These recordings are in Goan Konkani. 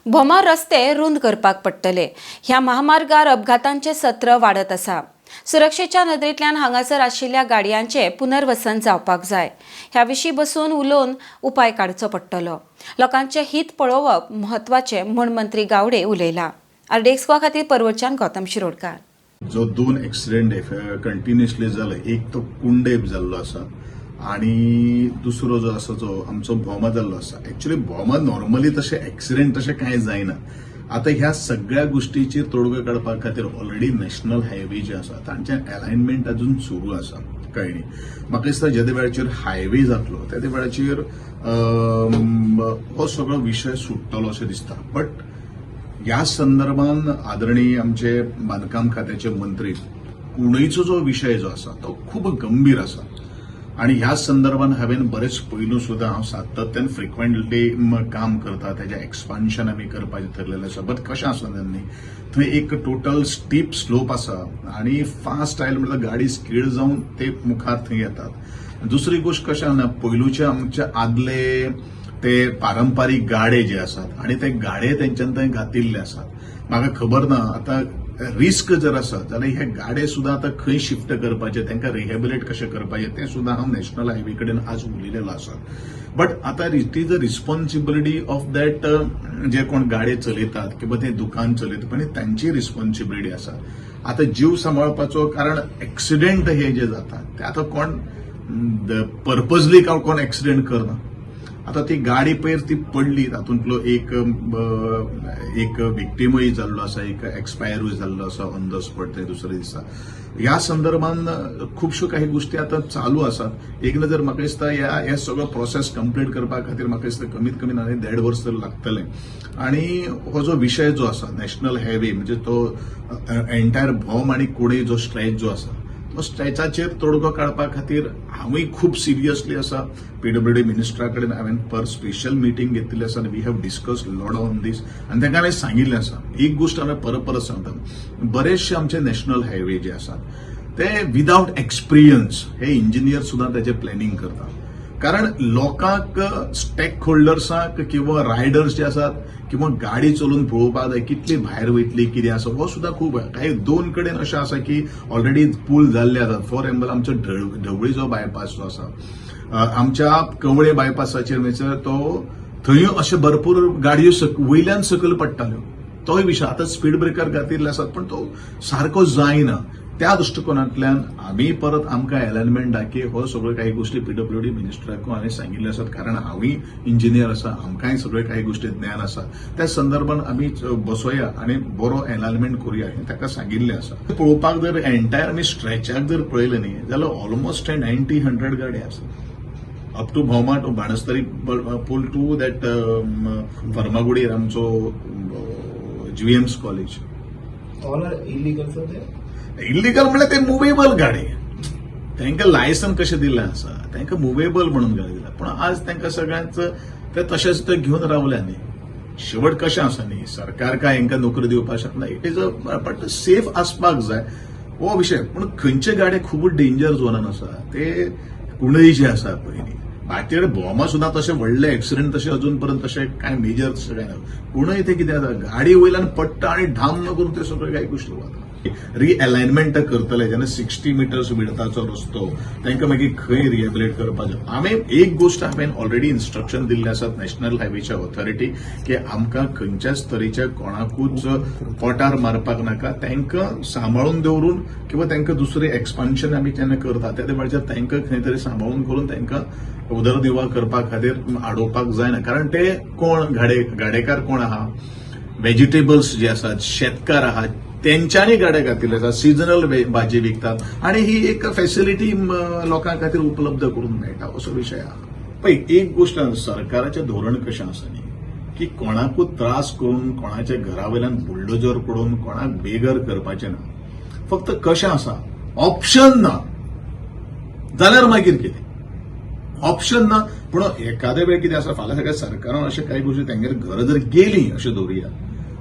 भोमा रस्ते रुंद करपाक पडटले. ह्या महामार्गार अपघातांचे सत्र वाडत आसा. सुरक्षेच्या नदरेंतल्यान हांगासर आशिल्ल्या गाडयांचे पुनर्वसन जावपाक जाय. ह्या विशीं बसून उलोवन उपाय काडचो पडटलो. लोकांचें हित पळोवप म्हत्वाचें म्हूण मंत्री गावडे उलयला. आरडीएक्स गोवा खातीर परवरच्यान गौतम शिरोडकार. जो दोन एक्सिडेंट कंटिन्युअसली जाले, एक तो कुंडेप जाल्लो आसा आणि दुसरो जो आसा जो आमचो भोमा जाल्लो आसा. एक्च्युली भोमा नॉर्मली तशे एक्सिडेंट तशें कांय जायना. आतां ह्या सगळ्या गोश्टीचेर तोडगो काडपा खातीर ऑलरेडी नॅशनल हायवे जे आसा तांचें अलायनमेंट अजून सुरू आसा, कळ्ळें न्ही? म्हाका दिसता जेदे वेळाचेर हायवे जातलो तेदे वेळाचेर हो सगळो विशय सुट्टलो अशें दिसता. बट ह्या संदर्भान आदरणीय आमचे बांदकाम खात्याचे मंत्री, कुंडयचो जो विशय जो आसा तो खूब गंभीर आसा आणि ह्या संदर्भान हांवें बरेच पयलू सुद्दां हांव सातत्यान फ्रिक्वेंटली काम करता. तेजें एक्सपान्शन आमी करपाचें थरलेलें आसा. बट कशें आसा न्ही, थंय एक टोटल स्टीप स्लोप आसा आणि फास्ट आयले म्हटल्यार गाडी स्कीड जावन ते मुखार थंय येतात. दुसरी गोश्ट कशें आसा, पयलूचे आमचे आदले ते पारंपारीक गाडे जे आसात आणि ते गाडे तेंच्यान थंय घातिल्ले आसात. म्हाका खबर ना, आतां रिस्क जर आसत जाल्यार हे गाडे सुद्दां आतां खंय शिफ्ट करपाचे, तांकां रिहेबिलेट कशें करपाचें तें सुद्दां हांव नॅशनल हायवे कडेन आज उलयलेलो आसा. बट आतां it is a responsibility of that जे कोण गाडे चलयतात किंवा ते दुकान चलयतात पण तांची रिस्पॉन्सिबिलिटी आसा आतां जीव सांबाळपाचो, कारण एक्सिडेंट हे जे जातात ते आतां कोण पर्पजली कोण एक्सिडेंट करना. आतां ती गाडी पयर ती पडली, तातूंतलो एक विक्टीमूय जाल्लो आसा, एक एक्सपायरूय जाल्लो आसा ऑन the spot ते दुसऱ्या दिसा. ह्या संदर्भान खुबश्यो काही गोष्टी आतां चालू आसात. एक नजर म्हाका दिसता ह्या हे सगळो प्रोसेस कंप्लीट करपा खातीर म्हाका दिसता कमीत कमी आनी देड वर्स तरी लागतलें. आणि हो जो विशय जो आसा नॅशनल हायवे, म्हणजे तो एंटायर भोम आनी कुंडय जो स्ट्रेच जो आसा तो स्ट्रेचाचेर तोडगो काडपा खातीर हांवूय खूब सिरियसली आसा. पीडब्ल्यूडी मिनिस्टरा कडेन हांवें पर स्पेशल मिटींग घेतिल्ली आसा आनी we have discuss lot on this. आनी तांकां हांवें सांगिल्लें आसा, एक गोश्ट हांवें परत परत सांगता, बरेचशे आमचे नॅशनल हायवे जे आसात ते विदावट एक्सपिरियन्स हे इंजिनियर सुद्दां ताचें प्लॅनिंग करतात, कारण लोकांक, स्टेक होल्डर्सांक किंवा रायडर्स जे आसात किंवा गाडी चलोवन पळोवपाक जाय कितली भायर वयतली, कितें आसा, हो सुद्दां खूब. काही दोन कडेन अशें आसा की ऑलरेडी पूल जाल्ले आसात. फॉर एक्झाम्पल, आमचो ढवळी जो बायपास जो आसा, आमच्या कवळे बायपासाचेर म्हणल्यार तो थंय अशे भरपूर गाडयो वयल्यान सकयल पडटाल्यो. तोय विशय आतां स्पीड ब्रेकर घातिल्ले आसात पण तो सारको जायना. त्या दृश्टिकोनांतल्यान आमी परत आमकां एलायनमेंट दाखय, हो सगळ्यो काही गोश्टी पीडब्ल्यूडी मिनिस्टराकूय हांवें सांगिल्ले आसात, कारण हांवूय इंजिनियर आसा, आमकांय सगळे काही गोश्टी ज्ञान आसा. त्या संदर्भान आमी बसोया आनी बरो एलायनमेंट करुया हें ताका सांगिल्लें आसा. पळोवपाक जर एंटायर आमी स्ट्रेचाक जर पळयलें न्ही जाल्यार ऑलमोस्ट 90-100 गाडी आसा, up to Bhoma to Banastari pool to that Farmagudi आमचो जीव्हीएम्स college. All are illegal, sir, there? Illegal म्हणल्यार ते मुवेबल गाडी. तांकां लायसन कशें दिल्लें आसा, तांकां मुवेबल म्हणून गाडी दिला, पूण आज तांकां सगळ्यांच ते तशेंच ते घेवन रावल्या न्ही. शेवट कशें आसा न्ही, सरकार काय हांकां नोकरी दिवपाक शकना. It is a but safe आसपाक जाय हो विशय. पूण खंयचे गाडी खूब डेंजर झोनान आसा ते कुंडय जे आसा पयलीं, बाकीचे भोमा सुद्दां तशे व्हडले एक्सिडंट तशे अजून पर्यंत तशे कांय मेजर तशें कांय ना. कुंडय ते कितें जाता, गाडी वयल्यान पडटा आनी ढाम करून ते सगळे काही गोश्टी वता. रिअलायनमेंट करतले जेन्ना 60 मिटर्स विडताचो रस्तो तांकां मागीर खंय रिहेबिलेट करपाचो. आमी एक गोश्ट हांवें ऑलरेडी इन्स्ट्रक्शन दिल्ले आसात नॅशनल हायवेच्या ऑथॉरिटी की आमकां खंयच्याच तरेच्या कोणाकूच पोटार मारपाक नाका. तांकां सांबाळून दवरून किंवा तांकां दुसरें एक्सपान्शन आमी जेन्ना करता त्या वेळाचेर तांकां खंय तरी सांबाळून करून तांकां उदरनिर्वाह करपा खातीर आडोवपाक जायना, कारण ते कोण गाडेकार कोण आहा, व्हेजिटेबल्स जे आसात, शेतकार आहात, तेंच्यांनी गाडे घातिल्ले आसात, सिजनल भाजी विकतात आणि ही एक फॅसिलिटी लोकां खातीर उपलब्ध करून मेळटा असो विशय आहा. पळय, एक गोश्ट आसा, सरकाराचें धोरण कशें आसा न्ही की कोणाकूच त्रास करून, कोणाच्या घरा वयल्यान बुलडोजर करून कोणाक बेघर करपाचें ना. फक्त कशें आसा, ऑप्शन ना जाल्यार मागीर कितें ऑप्शन ना. पूण एखाद्या वेळ कितें आसा, फाल्यां सगळ्या सरकारान अशें कांय गोश्टी तेंगेर घरां जर गेली अशें दवरुया,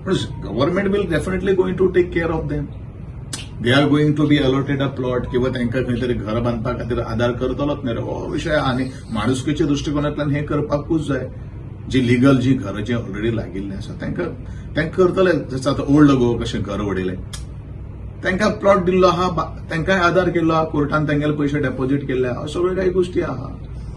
पूण government will definitely going to take care of them. They are going to be allotted a plot किंवा तांकां खंय तरी घर बांदपा खातीर आदार करतलोच न्ही रे. हो विशय आहा. आनी माणुसकीच्या दृश्टिकोनांतल्यान हें करपाकूच जाय. जी लिगल जी घरां जी ऑलरेडी लागिल्लीं आसा तांकां तांकां करतले. जसो आतां ओल्ड गोवा कशें घर उडयलें, तांकां प्लॉट दिल्लो आहा, तांकांय आदार केल्लो आहा, कोर्टान तांगेले पयशे डेपॉझीट केल्ले आहा, सगळ्यो काही गोश्टी आहा.